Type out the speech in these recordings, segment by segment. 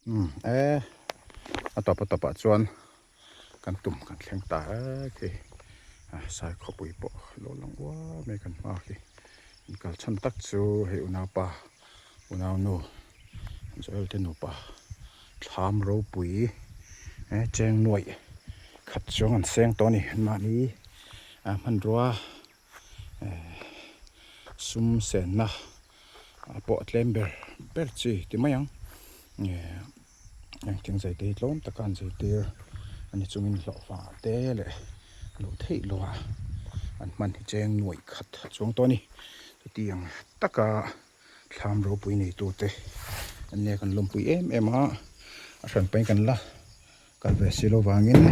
Umm e a tawp a tawpah chuan kan tum kan thleng ta e khi sai khawpui pawh lo lang uar mai kan hma khi an kal chhan tak chu hei unaupa unaunu Joel te nupa thlam ropui e cheng nuaih khat chuang an seng tawh a ni anmahni hmanrua sum senna pawh a tlem ber ber chi ti mai ang engtin zai te hi tlawm taka an zai tir a ni chungin hlawhfa te leh loh theih loh a an hman hi cheng nuaih khat a chuang tawh a ni chutiang taka thlam ropui neitu te an nia kan lawmpui em em a a hran pahin kan la Kal ve si lo vangin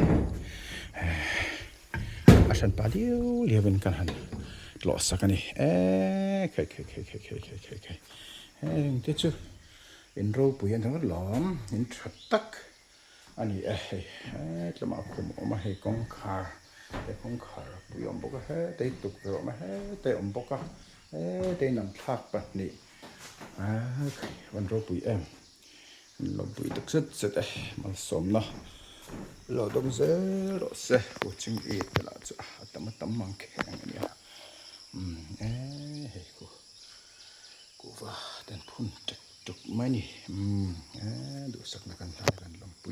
a hran pah liau liau in kan han tlawh sak a ni eee khai khai khai khai khai khai khai khai heng te chu in ropui a ni ringawt lawm in tha tak a ni e hei hetlama a khum a awm a hei kawngkhar he kawngkhar pui a awm bawk a hetah hi tukverh a awm a hetah hi a awm bawk a hetah hi namthlak pahnih aaa khai a van ropui em. Lawmpui tak zet zet e malsawmna lo dawng zel rawh se coaching i te lah chu a tam a tam mang kheng a nia umm e hei khu kuhva ten phun tek tuk mai a ni umm e duhsakna kan hlan kan lawmpui.